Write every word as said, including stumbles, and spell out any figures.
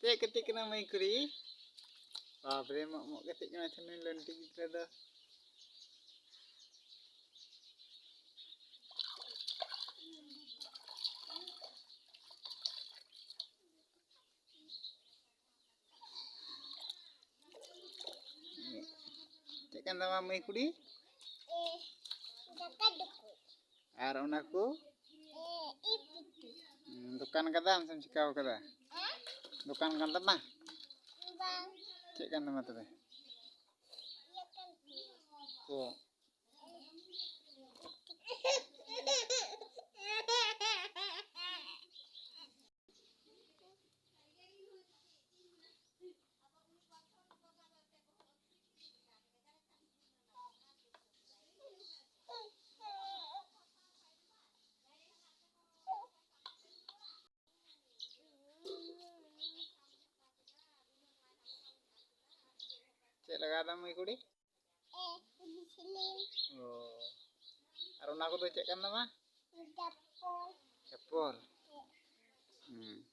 ᱪᱮᱫ ᱜᱟᱛᱮᱜ ᱠᱟᱱᱟ ᱢᱟᱹᱭ ᱠᱩᱲᱤ? ᱵᱟᱯᱨᱮ, ᱢᱚᱜ ᱢᱚᱜ ᱜᱟᱛᱮᱜ ᱠᱟᱱᱟ ᱪᱷᱟᱹᱱᱩᱭ ᱞᱚᱱᱴᱤ ᱜᱤᱫᱽᱨᱟᱹ ᱫᱚ᱾ ᱪᱮᱫ ᱠᱟᱱ ᱛᱟᱢᱟ ᱢᱟᱹᱭ ᱠᱩᱲᱤ? ᱮ, ᱫᱟᱠᱟ ᱴᱩᱠᱩᱡ᱾ ᱟᱨ ᱚᱱᱟ ᱠᱚ? ᱮ, ᱤᱯᱤᱴᱤ᱾ ᱦᱩᱸ, ᱫᱚᱠᱟᱱ ᱠᱟᱫᱟᱢ ᱥᱮᱢ ᱪᱤᱠᱟᱹᱣ ᱠᱟᱫᱟ? ᱦᱮᱸ? ᱫᱚᱠᱟᱱ ᱠᱟᱱ ᱛᱟᱢᱟ? ᱵᱟᱝ᱾ ᱪᱮᱫ ᱠᱟᱱ ᱛᱟᱢᱟ ᱛᱚᱵᱮ? ᱤᱭᱟᱹ ᱠᱟᱱ ᱛᱤᱧᱟᱹ᱾ ᱪᱮᱫ? ᱪᱮᱫ ᱞᱟᱜᱟᱣ ᱫᱟᱢ ᱢᱟᱹᱭ ᱠᱩᱲᱤ? ᱮ, ᱵᱤᱡᱽᱞᱤ᱾ ᱚ᱾ ᱟᱨ ᱚᱱᱟ ᱠᱚᱫᱚ ᱪᱮᱫ ᱠᱟᱱ ᱛᱟᱢᱟ? ᱪᱟᱯᱚᱞ᱾ ᱪᱟᱯᱚᱞ? ᱦᱮᱸ᱾ ᱦᱩᱸ᱾